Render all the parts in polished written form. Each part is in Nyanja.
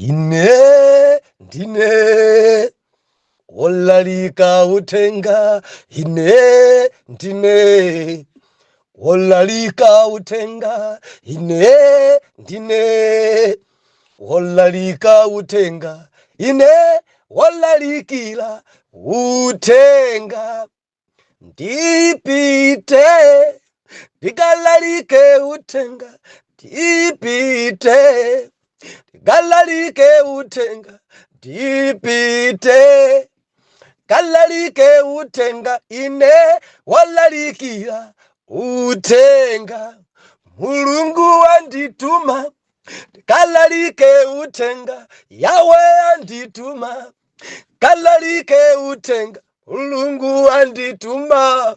Ine ndine wolalika uthenga, ine ndine wolalika uthenga, ine ndine wolalika uthenga, ine wolalikira uthenga. Ndipite ndikalalike uthenga, ndipite ndikalalike uthenga, ndipite kalalike uthenga, ine wolalikira uthenga. Mulungu wandituma ndikalalike uthenga, Yawe andituma kalalike uthenga. Mulungu andituma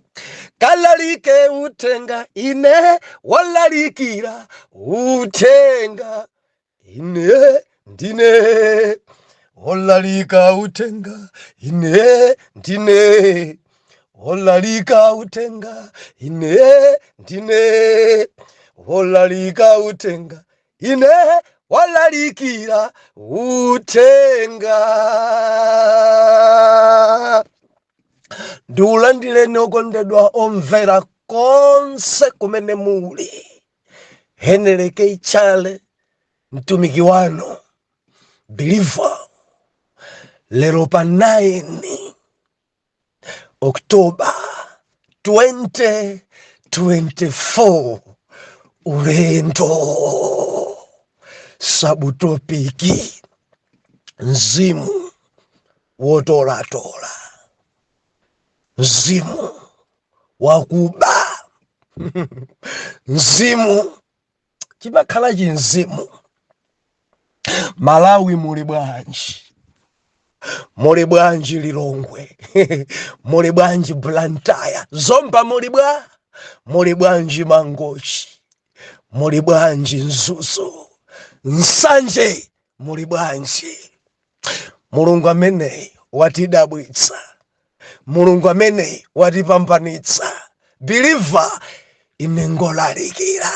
kalalike uthenga, ine wolalikira uthenga. Ine ndine wolalika uthenga, ine ndine wolalika uthenga, ine ndine wolalika uthenga, ine wolalikira uthenga. Ndiulandireni okondedwa omvera konse kumene muli. Henry K. Chale, mtumiki wanu believer, lero pa 9 October 2024, ulendo subtopic mzimu wotolatola, mzimu wakuba, mzimu chimakhala chinzimu. Malawi muli bwanji? Muli bwanji Lilongwe? Muli bwanji Blantyre? Zomba muli bwa? Muli bwanji Mangochi? Muli bwanji Mzuzu? Nsanje muli bwanji? Mulungu ameneyi watidabwitsa, Mulungu ameneyi watipambanitsa. Believer, ine ngolalikira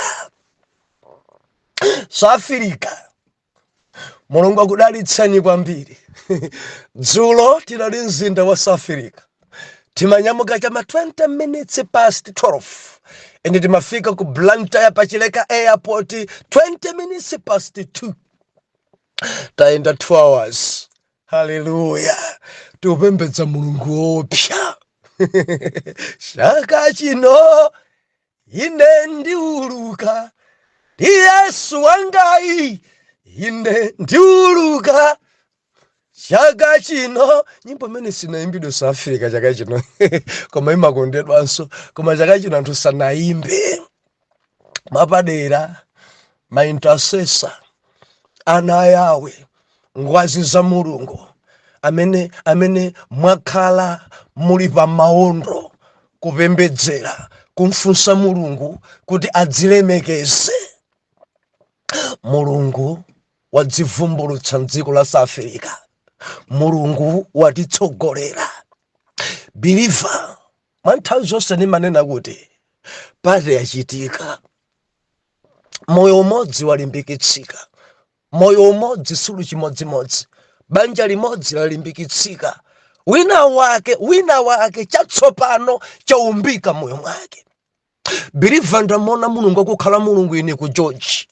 South Africa. Mulungu akudalitseni kwambiri. Dzulo tinali mzinda wa South Africa, timanyamuka chama 20 minutes past 12 and timafika ku Blantyre pa Chileka Airport 20 minutes past 2. Tayenda 2 hours. Haleluya! Tikupembedza Mulungu woopsa. Chaka chino ine ndiuluka ndi Yesu wangayi, ine ndiuluka chaka chino. Nyimbo imene sinayimbidwe South Africa chaka chino, koma imakondedwanso, koma chaka chino anthu sanayimbe mwapadera. Ma intercessor, ana a Yawe, ngwazi za Mulungu, amene mwakhala muli pa maondo kupembedzera, kumfunsa Mulungu kuti adzilemekeze, Mulungu wadzivumbulutsa mdziko la South Africa. Mulungu watitsogolera. Believer, mwa nthawi zonse ndimanena kuti party yachitika, moyo umodzi walimbikitsika, moyo umodzi suli chimodzimodzi, banja limodzi lalimbikitsika, wina wake chatsopano chaumbika moyo mwake. Believer, ndamona Mulungu akukhala Mulungu ine ku George.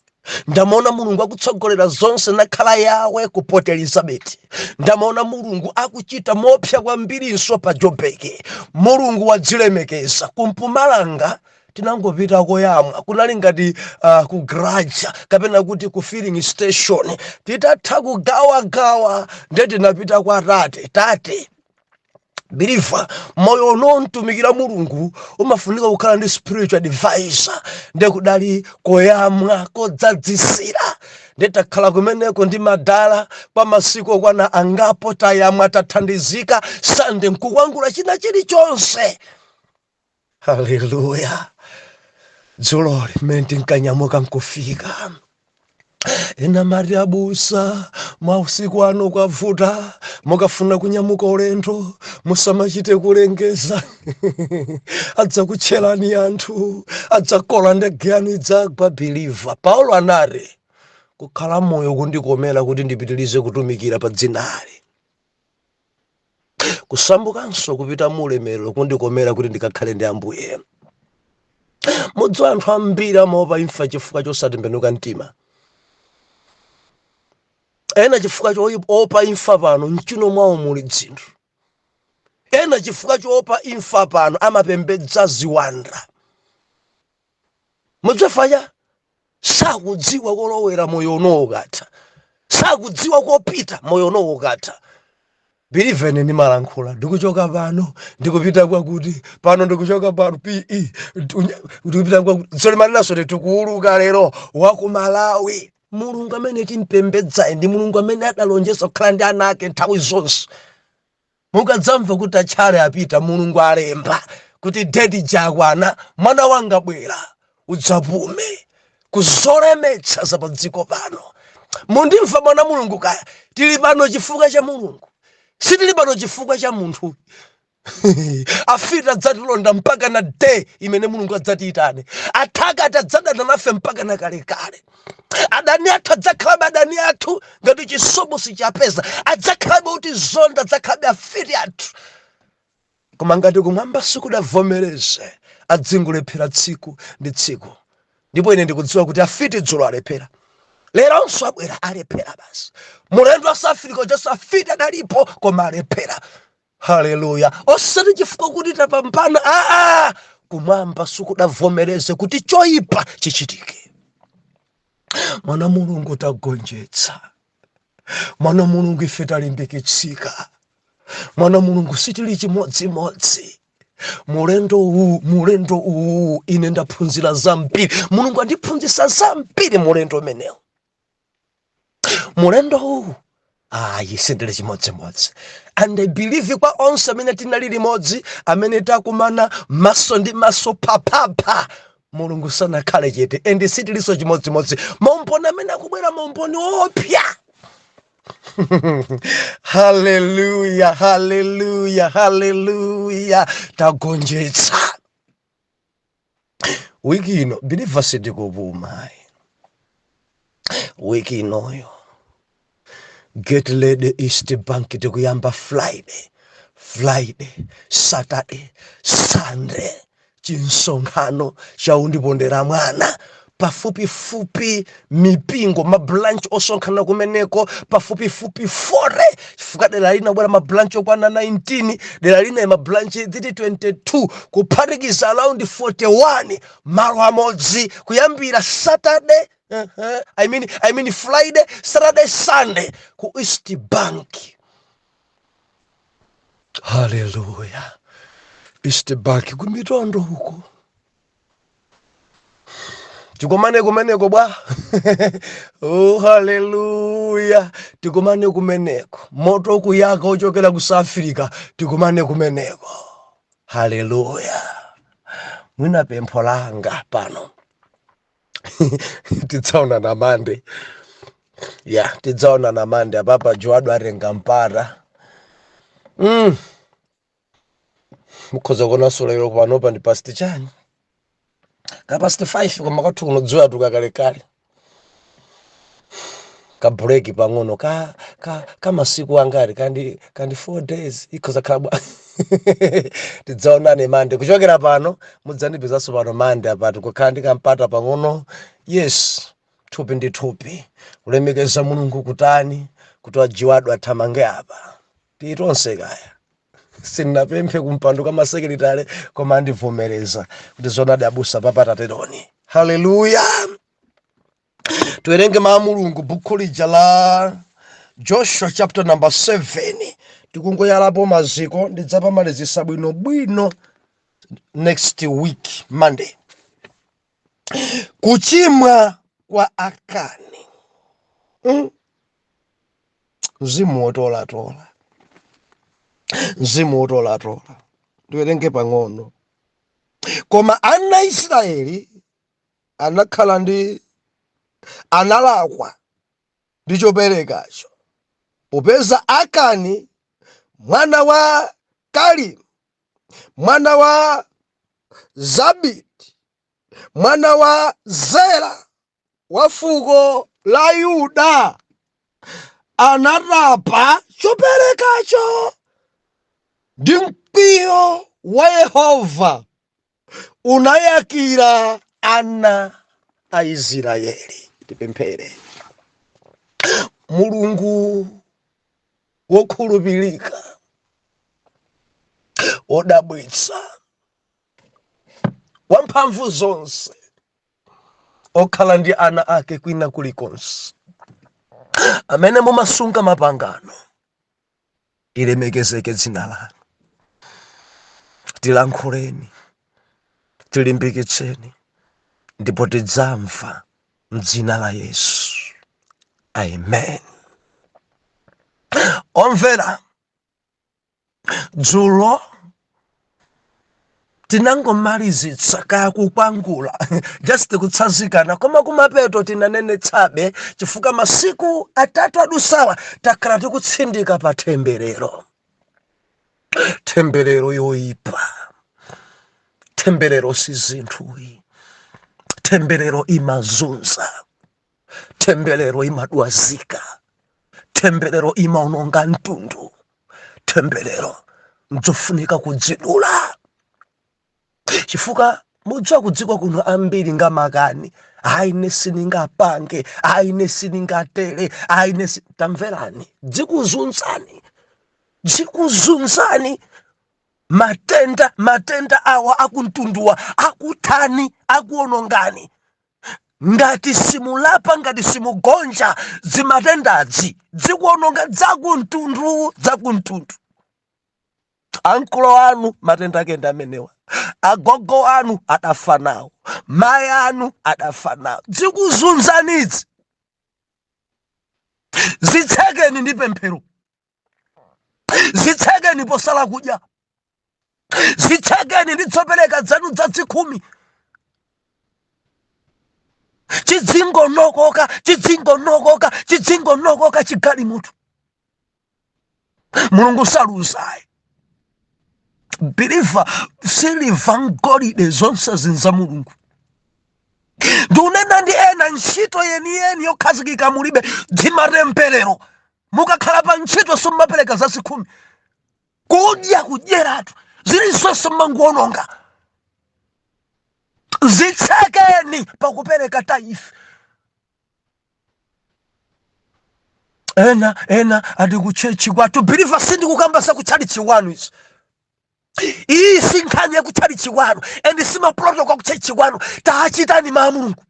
Ndamaona Mulungu akutsogolera zonse nakhala Yawe ku Port Elizabeth. Ndamaona Mulungu akuchita mopsa kwambirinso pa Joburg. Mulungu wadzilemekeza ku Mpumalanga. Tinangopita koyamwa, kunali ngati ku garage kapena kuti ku filling station. Titatha kugawagawa, nde tinapita kwa tate tate. Believer, moyo unomtumikira Mulungu umafunika kukhala ndi spiritual advisor. Nde kudali koyamwa kodzadzisira, nde takhala kumeneko ndi madala kwa masiku okwana angapo. Tayamwa, tathandizika, sande nkukwangula china chilichonse. Haleluya! Dzuloli mmene tinkanyamuka nkufika, ena mati, "Abusa, mausiku ano kwavuta, mukafuna kunyamuka ulendo musamachite kulengeza, adzakutcherani anthu, adzakola ndege yanu idzagwa." Believer, Paulo anati Kukhala moyo kundikomera kuti ndipitirize kutumikira pa dzinali. Kusambukanso kupita mu ulemerero kundikomera kuti ndikakhale ndi Ambuye. Mudziwa, anthu ambiri amaopa imfa chifukwa chosatembenuka mtima. Ena chifukwa choopa imfa pano mchino mwawo muli dzinthu. Ena chifukwa choopa imfa pano amapembedza ziwanda. Mudziwa, sakudziwa kolowera moyo uno ukatha, sakudziwa kopita moyo uno ukatha. Believer, ndimalankhula, ndikuchoka pano ndikupita kwakuti, pano ndikuchoka pano pe ndikupita kwakuti. Solimanaso tikuuluka lero waku Malawi. Mulungu amene timpembedzaye ndi Mulungu amene adalonjeza kukhala ndi ana ake nthawi zonse. Mukadzamva kuti atchale apita, Mulungu alemba kuti date jakwana, mwana wanga bwera udzapume kuzolemetsa za pa dziko pano. Mundimva, mwana Mulungu? Kaya tili pano chifukwa cha Mulungu, sitili pano chifukwa cha munthu. Afiti adzatilonda mpaka na day imene Mulungu adzatiyitane. Athakati adzadana nafe mpaka na kalekale. Adani athu adzakhalabe adani athu ngati chisomo sichapeza. Adzakhalabe kuti zonda, adzakhalabe afiti athu. Koma ngati kumwamba sikudavomereze, adzingolephera tsiku ndi tsiku. Ndipo ine ndikudziwa kuti afiti dzulo alephera, leronso abwera alephera basi. Mulendo wa South Africa ujanso afiti adalipo, koma alephera. Haleluya! Osati chifukwa kuti tapambana, aa, kumwamba sikudavomereze kuti choyipa chichitike. Mwana Mulungu, tagonjetsa. Mwana Mulungu, ife talimbikitsika. Mwana Mulungu, sitili chimodzimodzi mulendo uwu. Mulendo uwu ine ndaphunzira zambiri. Mulungu andiphunzitsa zambiri mulendo umenewu. Mulendo uwu ayi, sindili chimodzimodzi. And I believe kwa onse amene tinali limodzi, amene takumana maso ndi maso phaphapha, Mulungu sanakhale chete and sitilinso chimodzimodzi. Maumboni amene akubwera, maumboni opya. Haleluya, haleluya, haleluya! Tagonjetsa. Wiki ino, believer, sindikupuma wiki inoyo. Get ready, East Bank tikuyamba Friday, Saturday, Sunday, chinsonkhano cha undipondera mwana. Pafupifupi mipingo, mabranch osonkhana kumeneko pafupifupi 40, chifukwa dera lina bwera mabranch okwana 19, dera lina mabranch 22, kuphatikiza around 41 malo amodzi, kuyambira Saturday, I mean Friday, Saturday, Sunday ku East Bank. Haleluya! East Bank kumitondo huko, tikumane kumeneko bwa. Oh, haleluya! Tikumane kumeneko, moto kuyaka ochokera ku South Africa, tikumane kumeneko. Haleluya! Mwina pempho langa pano, tidzaonana Mande ya, tidzaonana Mande. Apapa Joado atenga mpata. Mukhoza kuonanso lero panopa ndi past chani, ka past 5, koma kwathu kuno dzuwa tuka kalekale. Ka break pang'ono ka masiku angati, kandi 4 days ikhoza khala bwa. Tidzaonane Mande. Kuchokera pano mudzandipezanso pano Mande. Apati kukhala ndi kampata pang'ono, yes, thupi ndi thupi, kulemekeza Mulungu, kutani kuti ajiwadwa athamange apa titonse. Kaya sindinapemphe kumpando kwa masekretary, koma andivomereza kuti zonadi abusa papatateroni. Haleluya! Tiwerenge mawu a Mulungu, bukhu lija la Joshua, chapter number 7. Tikungoyalapo maziko, ndidzapamalizisa bwinobwino next week Monday. Kuchimwa kwa Akani. Mzimu wotolatola, mzimu wotolatola. Ndiwerenge pang'ono. Koma ana Israeli anakhala ndi analakwa ndi choperekacho, popeza Akani mwana wa Karimi, mwana wa Zabidi, mwana wa Zera, wa fuko la Yuda anatapa choperekacho, ndi mkwiyo wa Yehova unayakira ana a Israeli. Tipemphere. Mulungu wokhulupirika, wodabwitsa, wamphamvu zonse, okhala ndi ana ake kwina kulikonse, amene mumasunga mapangano, lilemekezeke dzina lanu. Tilankhuleni, tilimbikitseni, ndipo tidzamva mdzina la Yesu, amen. Omvera, dzulo tinangomalizitsa kaya kukwangula, just kutsanzikana, koma kumapeto tinanenetsabe, chifukwa masiku 3 adusawa takhala tikutsindika pa temberero, temberero yoyipa. Temberero si zinthuyi, temberero imazunza, temberero imadwazika, temberero imaononga mtundu. Temberero nzofunika kudzidula, chifukwa mudziwa kudziko kuno ambiri ngamakani, ayi ine sindingapange, ayi ine sindingatere, ayi ine si-. Tamverani, dzikuzunzani, dzikuzunzani matenda, matenda awa akumtunduwa akuthani, akuonongani. Ngati simulapa, ngati simugonja, zimatendadzi zikuononga dzakumtundu, dzakumtundu. Ankolo anu matenda ake ndi amenewa, agogo anu adafa nawo, mayi anu adafa nawo. Zikuzunzanidzi, zitsekeni ndi pemphero, zitsekeni posala kudya, zitsekeni ndi zopereka zanu zazikhumi. Chidzingonokoka, chidzingonokoka, chidzingonokoka chigalimoto. Mulungu saluzayi. Believer, siliva ngolide zonse zinza Mulungu. Ndikunena ndi ena ntchito yeniyeni yokhazikika mulibe, dzimatemberero. Mukakhala pa ntchito simumapereka zazikhumi, kudya kudyeratu, zilizonse mmanguononga. Zitsekeni pakupereka tithe. Ena ati ku church kwathu. Believer, sindikukamba za kutchalichi kwanu izi. Iyi si nkhani ya kutchalichi kwanu and si ma protocol kutchalichi kwanu. Tachitani mawu a Mulungu.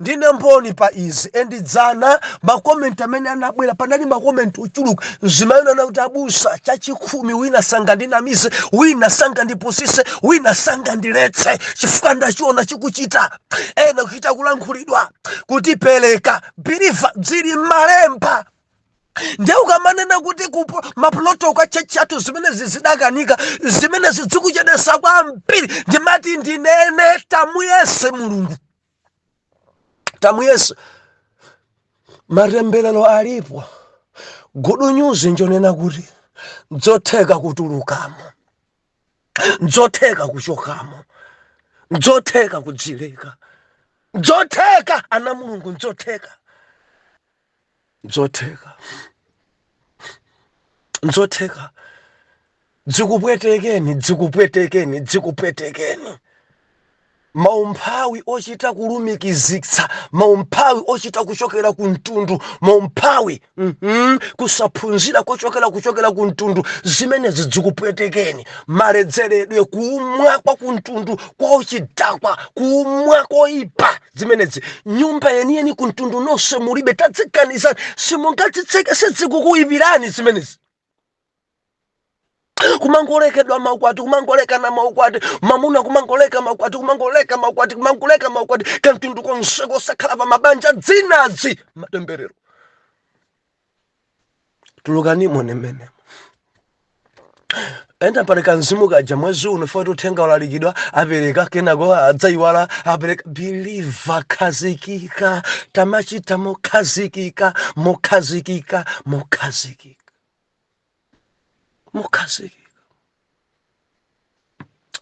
Ndine mboni pa izi. And dzana ma comment amene anabwera, panali ma comment ochuluka. Mzimayi anati, abusa, chachikhumi wina sangandinamize, wina sangandipusise, wina sangandiletse, chifukwa ndachiona chikuchita. Ena kuchita kulankhulidwa kuti pereka. Believer, zili m'malemba. Ndiye ukamanena kuti ma protocol a church athu zimenezi zidakanika, zimenezi zikuchedesa kwambiri. Ndimati ndinene, tamuyese Mulungu, tamuyese. Matemberero alipo. Good news njonena kuti nzotheka kutulukamo, nzotheka kuchokamo, nzotheka kudzileka, nzotheka ana Mulungu, nzotheka, nzotheka, nzotheka. Dzikupwetekeni, dzikupwetekeni, dzikupwetekeni. Maumphawi ochita kulumikizitsa, maumphawi ochita kuchokera ku mtundu, maumphawi, kusaphunzira kochokera kuchokera ku mtundu, zimenezi dzikupwetekeni. Maledzeredwe, kumwa kwa kumtundu kwa uchidakwa, kumwa koipa, zimenezi. Nyumba yeniyeni ku mtundu nonse mulibe. Tadziganizani, simungadzitseke, sizikukuyipirani zimenezi. Kumangolekedwa maukwati, kumangolekana maukwati, mamuna kumangoleka maukwati, kumangoleka maukwati, kumangoleka maukwati, kamtundu konse kosakhala pa mabanja. Dzinazi matemberero, tulukanimo nemene. Enda pali kamzimu kaja, mwezi uno foti uthenga ulalikidwa, apereka, kenako adzayiwala apereka. Believer, khazikika, tamachita mokhazikika, mokhazikika, mokhazikika, mokhazikika.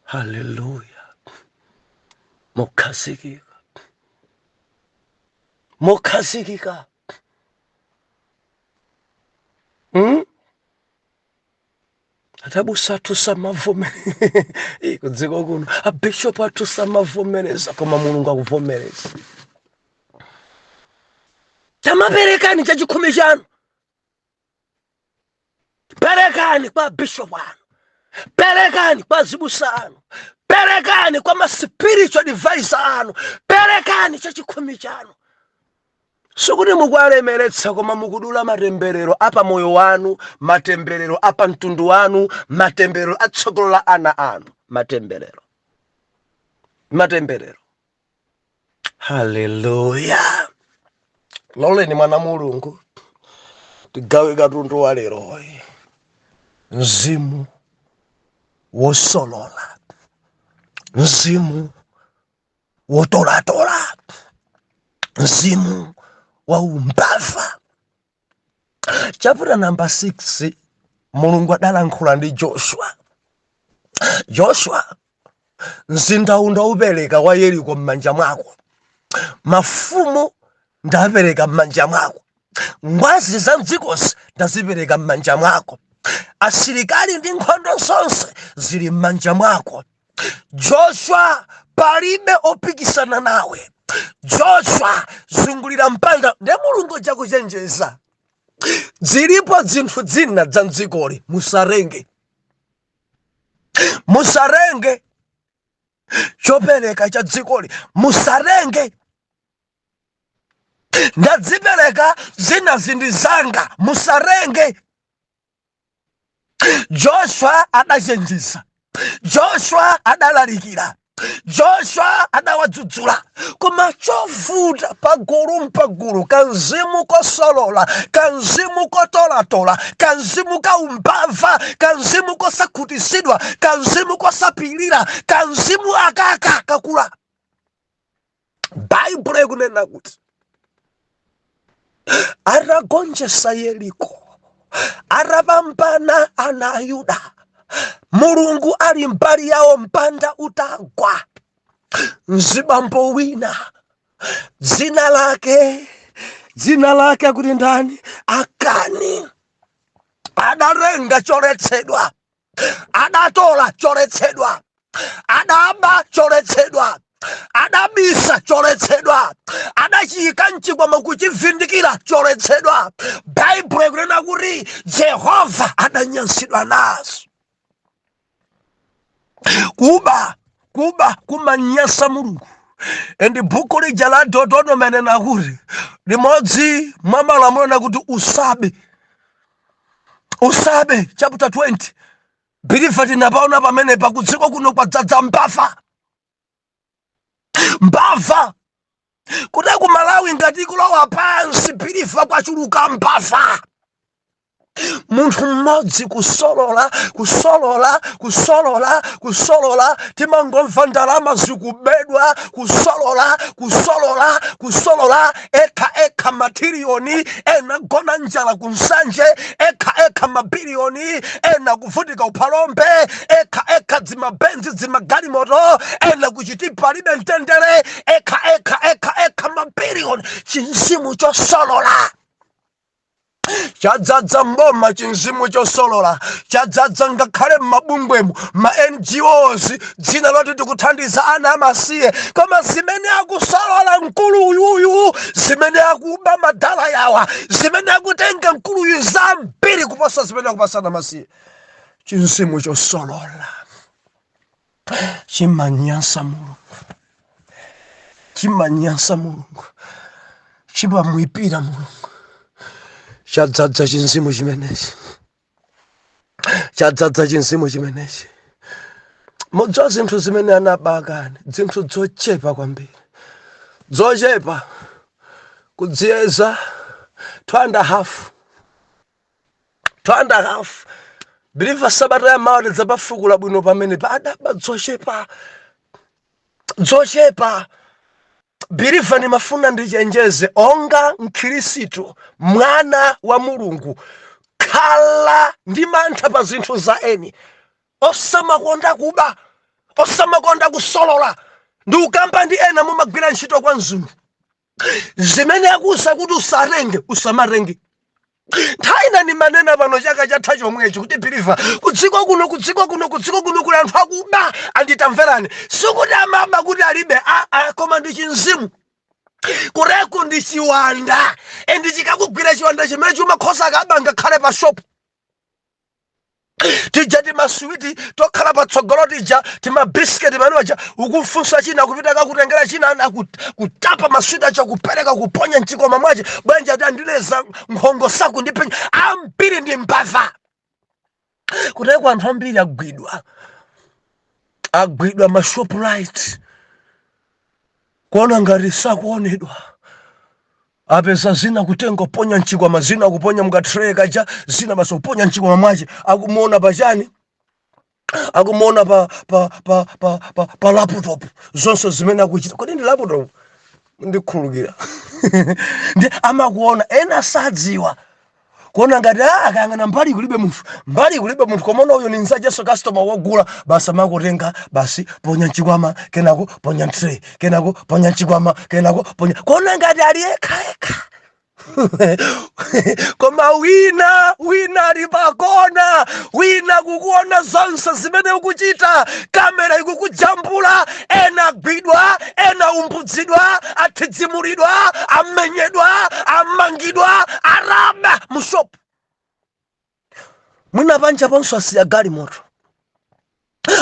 Haleluya! Mokhazikika, mokhazikika. Atabusa athu samavomere kudziko kuno, abishopu athu samavomereza, koma Mulungu akuvomereza. Tamaperekani chachikhumi chanu, perekani kwa bishopu anu, perekani kwa azibusa anu, perekani kwa ma spiritual advisor anu, perekani chachikhumi chanu. Sikuti mukuwalemeretsa, koma mukudula matemberero apa moyo wanu, matemberero apa mtundu wanu, matemberero atsogolo la ana anu, matemberero, matemberero. Haleluya! Loleni mwana Mulungu tigawe katundu wa leroyi. Mzimu wosolola, mzimu wotolatola, mzimu wa umbava. Chapter number 6, Mulungu adalankhula ndi Joshua. Joshua, mzinda uwu ndaupereka wa Yeriko m'manja mwako, mafumu ndapereka m'manja mwako, ngwazi za mdzikozi ndazipereka m'manja mwako, asilikali ndi nkhondo zonse zili m'manja mwako. Joshua, palibe opikisana nawe. Joshua, zungulira mpanda. Ndiye Mulungu chakuchenjeza, zilipo zinthu zina za mdzikoli musarenge, musarenge chopereka cha dzikoli, musarenge. Ndadzipereka zina zindi zanga, musarenge. Joshua adachenjeza, Joshua adalalikira, Joshua adawadzudzula, koma chovuta pagulu mpagulu, kanzimu kosolola, kanzimu kotolatola, kanzimu kaumbava, kanzimu kosakhutisidwa, kanzimu kosapilira, kanzimu akaka kakula. Baibulo ikunena kuti atagonjetsa Yeriko, atapambana ana a Yuda, Mulungu ali mbali yawo, mpanda utagwa, mzibambo wina dzina lake akuti ndani? Akani. Adatenga choletsedwa, adatola choletsedwa, adaba choletsedwa, adabisa choletsedwa, adachiyika mchikwama kuchivindikira choletsedwa. Baibulo ikunena kuti Jehova adanyansidwa nazo. Kuba, kuba kumanyasa Mulungu. And buku lija la Deuteronomy anena kuti limodzi mwa malamulo nakuti usabe, usabe, chapter 20. Believer, tinapaona pamene pakudziko kuno kwadzadza mbava, mbava kuti ku Malawi ngati ikulowa pansi. Believer, kwachuluka mbava. Munthu mmodzi kusolola, kusolola, kusolola, kusolola, timangomva ndalama zikubedwa, kusolola, kusolola, kusolola, ekha ekha matiriyoni, ena gona njala kunsanje, ekha ekha mabiliyoni, ena kuvutika uphalombe, ekha ekha dzimabenzi, dzimagalimoto, ena kuchitipa palibe mtendere, ekha ekha ekha ekha mabiliyoni. Chinzimu chosolola chadzadza mboma, chinzimu chosolola chadzadza ngakhale m'mabungwemu, ma NGOs, dzina loti tikuthandiza ana amasiye, koma zimene akusolola mkulu uyuyu, zimene akuba madala yawa, zimene akutenga mkuluyu zambiri kuposa zimene akupasana masiye. Chinzimu chosolola chimanyansa Mulungu, chimanyansa Mulungu, chimamwipira Mulungu. Chadzadza chinzimu chimenechi, chadzadza chinzimu chimenechi. Mudziwa zinthu zimene anabakani, zinthu zochepa kwambiri, zochepa kudziyeza 2.5, 2.5. Believer, sabata ya mawa tidzapafukula bwino pamene adaba zochepa, zochepa. Believer, ndimafuna ndichenjeze onga mkhirisitu, mwana wa Mulungu, khala ndi mantha pa zinthu za eni. Osamakonda kuba, osamakonda kusolola. Ndi ukamba ndi ena mumagwira ntchito kwa mzungu, zimene akuuza kuti usatenge, usamatenge. Nthawi Mwina ndimanena pano chaka chatha chomwechi kuti believer, kudziko kuno, kudziko kuno, kudziko kuno kuli anthu akuba. Anditamverani, sikuti amaba kuti alibe aa, koma ndi chinzimu kureku, ndi chiwanda. And chikakugwira chiwanda chimene chimakhoza kaba ngakhale pa shop. Tija timasuwiti tokhala patsogolo tija, timabisiketi pano aja, ukufunsa china, kupita kakutengera china, ana kutapa maswiti aja, kupereka, kuponya mchikwama mwache. Bwanji? Ati andileza nkhongo sakundipenya. Ambiri ndi mbava kuteko. Anthu ambiri agwidwa, agwidwa ma Shoprite, kuona ngati sakuonedwa, apeza zina kutenga, kuponya mchikwama, zina kuponya muka tray kaja, zina basi kuponya mchikwama mwache. Akumuona pachani? Akumuona pa laptop, zonse zimene akuchita. Kodi ndi laptop? Ndikhululukira. Ndi amakuona. Ena sadziwa, kuona ngati akayang'ana mbali kulibe munthu, mbali kulibe munthu, komona uyo ni nzacheso customer wogula, basi amakutenga, basi ponya mchikwama, kenako ponya tray, kenako ponya mchikwama, kenako ponya, kuona ngati ali yekha yekha. Koma wina, wina ali pakona, wina kukuona zonse zimene ukuchita, kamera ikukujambula. Ena agwidwa, ena umbudzidwa, athidzimulidwa, amenyedwa, amangidwa, araba mu shop. Mwina panja ponso asiya galimoto,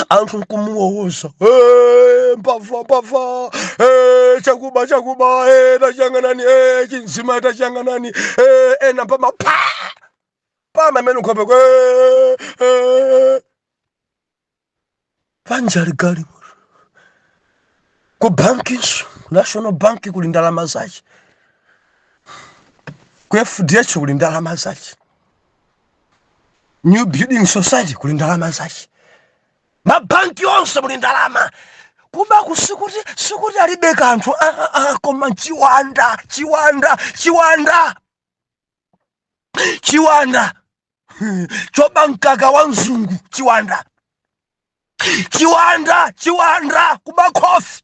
anthu nkumuwowoza, "Eh, mbava, mbava, eh, chakuba, chakuba, eh, tachiyang'anani, eh, chinzima, tachiyang'anani, eh." Ena mpama pa pama amene nkhope, eh, eh. Panja ali galimoto. Ku bankinso, National Bank kuli ndalama zace, ku FDH kuli ndalama zace, New Building Society kuli ndalama zace, mabanki onse muli ndalama. Kubaku sikuti alibe kanthu, ah, ah, ah, koma chiwanda, chiwanda, chiwanda, chiwanda choba mkaka wa mzungu, chiwanda, chiwanda, chiwanda kuba khofi,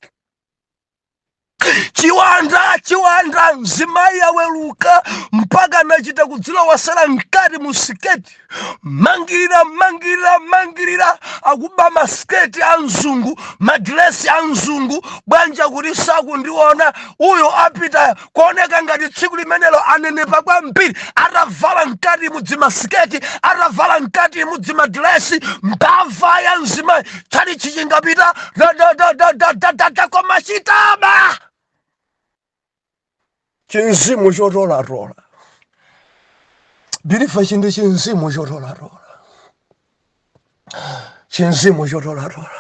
chiwanda, chiwanda. Mzimayi aweluka mpaka anachita kudzilowesera mkati mu siketi, mangirira, mangirira, mangirira, akuba masiketi a mzungu, madiresi a mzungu. Bwanja kuti sakundiona uyo apita, kuoneka ngati tsiku limenelo anenepa kwambiri, atavala mkati mudzimasiketi, atavala mkati mudzimadiresi. Mbava ya mzimayi, tchalichi chingapita dadadadadadada, koma chitaba chinzimu chotolatola. Believer, chindi chinzimu chotolatola, chinzimu chotolatola.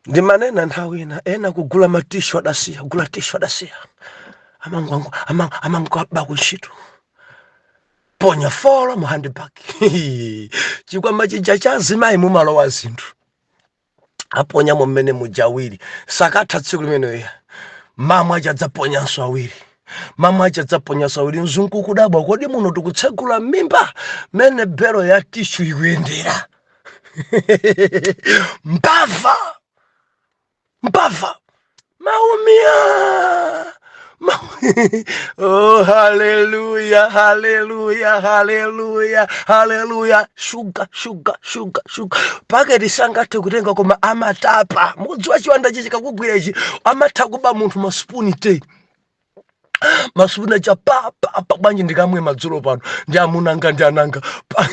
Ndimanena nthawi ina, ena kugula ma tissue adasiya, kugula tissue adasiya, amangwaba kuntchito, ponya folo mu handbag, chikwama chija cha azimayi mumalowa zinthu, aponyamo mmene muja awiri, sakatha tsiku limeneyo. Mamwe aja adzaponyanso awiri, mamwe aja adzaponyanso awiri. Mzungu kudabwa, kodi muno tikutsegula mimba mene belo ya tissue ikuyendera? Mbava, mbava, maumia. Oh, haleluya, haleluya, haleluya, haleluya! Shuga, shuga, shuga, shuga paketi sangathe kutenga, koma amatapa. Mukudziwa chiwanda ichi chikakugwira ichi, amatha kuba munthu masipuni 10, masipuni aja pa pa pa. Bwanji ndikamwe madzulo pano ndi amunanga ndi ananga? Pa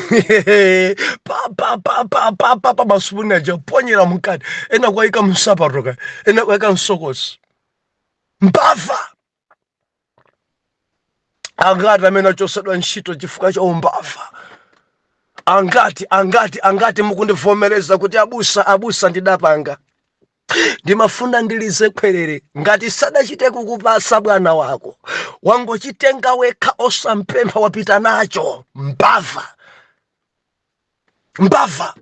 pa pa pa pa pa pa pa, masipuni aja ponyera mkati, ena kwayika msapato ka, ena kwayika msokosi. Mbava! Angati amene achosedwa ntchito chifukwa cha umbava? Angati, angati, angati mukundivomereza kuti abusa, abusa, ndidapanga, ndimafuna ndilize khwerere? Ngati sadachite kukupasa bwana wako, wangochitenga wekha osampempha, wapita nacho, mbava, mbava,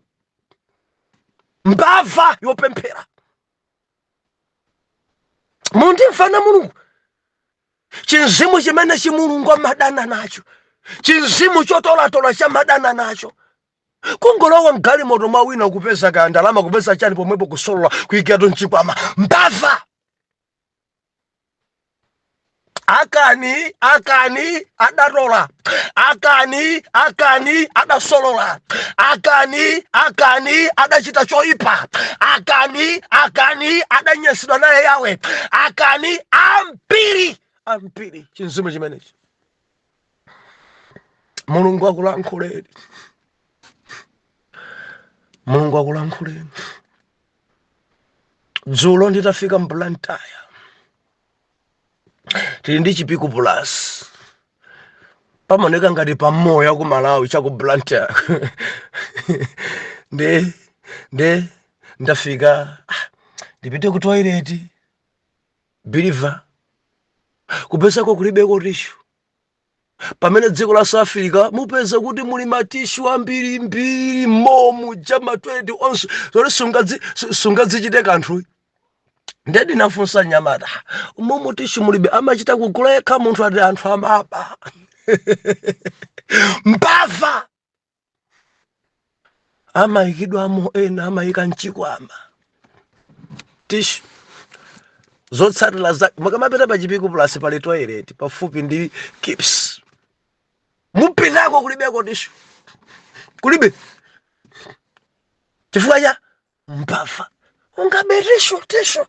mbava yopemphera. Mundimvana Mulungu, chinzimu chimene chimulungu amadana nacho, chinzimu chotolatola chamadana nacho. Kungolowa mgalimoto mwa wina, kupeza ka ndalama, kupeza chani, pomwepo kusolola, kuyikiratu mchikwama. Mbava! Akani, Akani adatola, Akani, Akani adasolola, Akani, Akani adachita choipa, Akani, Akani adanyansidwa naye Yawe, Akani ambiri ambiri. Chinzimu chimenechi Mulungu akulankhuleni, Mulungu akulankhuleni. Dzulo nditafika mBlantyre, tili ndi Chipiku Plus, pamaoneka ngati pamoya ku Malawi cha ku Blantyre. Nde ndafika, ndipite ku toilet, believer, kupezako kulibeko tissue, pamene dziko la South Africa mupeza kuti muli ma tissue ambirimbiri momuja, ma toilet onse, zoti sungadzichite kanthu. Nde ndinafunsa mnyamata, "Momo tissue mulibe?" Amachita kugula yekha munthu, ati anthu amaba, mbava amayikidwamo, ena amayika mchikwama tissue. Zotsatira za mukamapita pa Chipiku Plus pali toilet pafupi ndi Kips, mupitako kulibeko tissue, kulibe. Chifukwa cha mbava. Ungabe tissue, tissue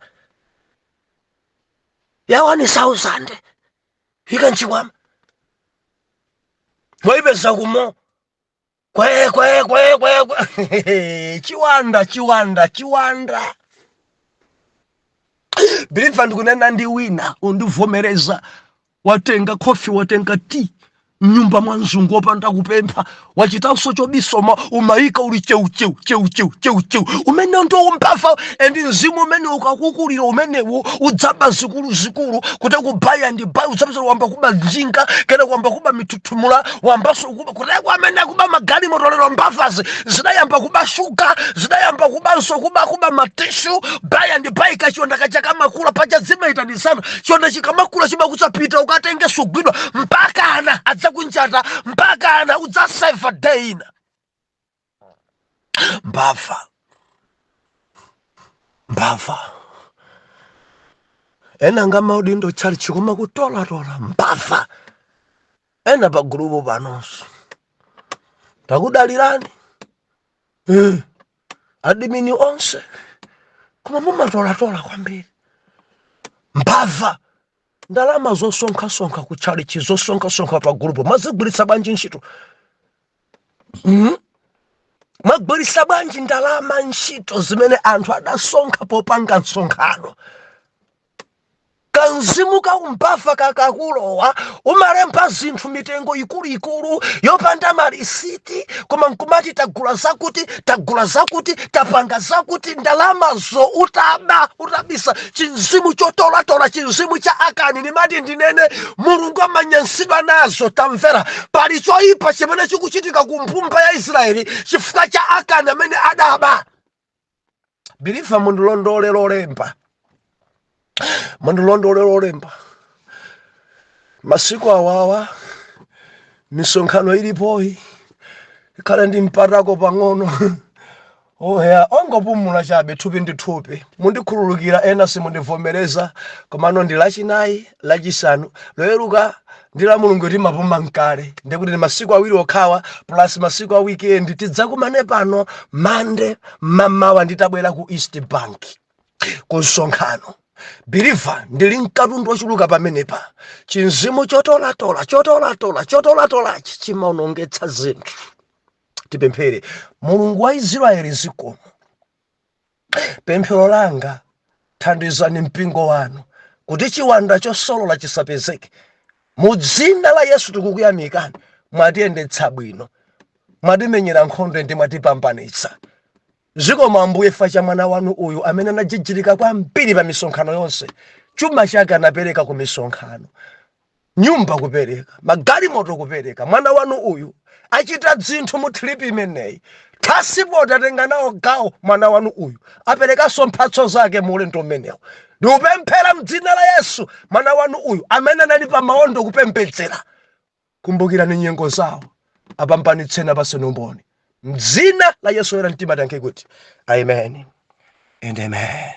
ya 1000 ika mchikwama, mwaipeza kumo kwe kwe kwe kwe kwe. Chiwanda, chiwanda, chiwanda. Believer, ndikunena ndi wina undivomereza, watenga khofi, watenga tea mnyumba mwa mzungu wopanda kupempha, wachitanso chobisoma, umayika uli cheu cheu cheu cheu cheu cheu. Umene ndo umbava, and mzimu umene ukakukulira umenewo udzaba zikuluzikulu, kuti ku by and by udzapeza wamba kuba njinga, kena wamba kuba mitutumula, wambanso kuba kuteko amene akuba magalimoto lero. Mbavazi zidayamba kuba shuga, zidayamba kubanso kuba ma tissue. By and by kachiwanda kacha kamakula pacha, zimaitanisana. Chiwanda chikamakula chimakutsapita, ukatenge sugwidwa mpakana adzakunjata, mpakana udzaseva day ina. Mbava, mbava. Ena ngamaudindo tchalichi koma kutolatola, mbava. Ena pa gulupu panonso takudalirani, admin onse, koma mumatolatola kwambiri, mbava. Ndalama zosonkhasonkha ku tchalichi, zosonkhasonkha pa gulupu, mwazigwiritsa bwanji ntchito? Mwagwiritsa bwanji ndalama ntchito zimene anthu adasonkha popanga msonkhano? Kanzimu kaumbava kakakulowa, umalemba zinthu mitengo ikuluikulu yopanda malisiti, koma nkumati tagula zakuti, tagula zakuti, tapanga zakuti, ndalamazo utaba, utabisa. Chinzimu chotolatola, chinzimu cha Akani. Nimati ndinene, Mulungu amanyansidwa nazo. Tamvera, pali choyipa chimene chikuchitika ku mbumba ya Israeli chifukwa cha Akani amene adaba. Believer, mundilondole lolemba, mundilondole lolemba. Masiku awawa misonkhano ilipoyi, ikhale ndi mpatako pang'ono oya, ongopumula chabe thupi ndi thupi. Mundikhululukira, ena simundivomereza, komano ndi Lachinayi, Lachisanu, Loweruka ndi la Mulungu timapuma mkale, ndikuti ndi masiku 2 okhawa plus masiku a weekend. Tidzakumane pano Mande mamawa nditabwera ku East Bank ku msonkhano. Believer, ndili mkatundu ochuluka pamenepa. Chinzimu chotolatola, chotolatola, chotolatola chimaonongetsa zinthu. Tipemphere. Mulungu wa Israeli, zikomo. Pemphero langa, thandizani mpingo wanu kuti chiwanda chosolola chisapezeke, mu dzina la Yesu. Tikukuyamikani, mwatiyendetsa bwino, mwatimenyera nkhondo ndi mwatipambanitsa. Zikomo Ambuye fa cha mwana wanu uyu amene anajijirika kwambiri pa misonkhano yonse. Chuma chake anapereka ku misonkhano, nyumba kupereka, magalimoto kupereka. Mwana wanu uyu achita dzinthu mu trip imeneyi, transport atenga nawo gawo. Mwana wanu uyu aperekanso mphatso zake mu ulendo umenewu. Ndikupemphera mdzina la Yesu, mwana wanu uyu amene anali pa maondo kupembedzera, kumbukirani nyengo zawo, apambanitseni, apaseni umboni, mdzina la Yesu. Oyera mtima, tankhe kuti amen and amen.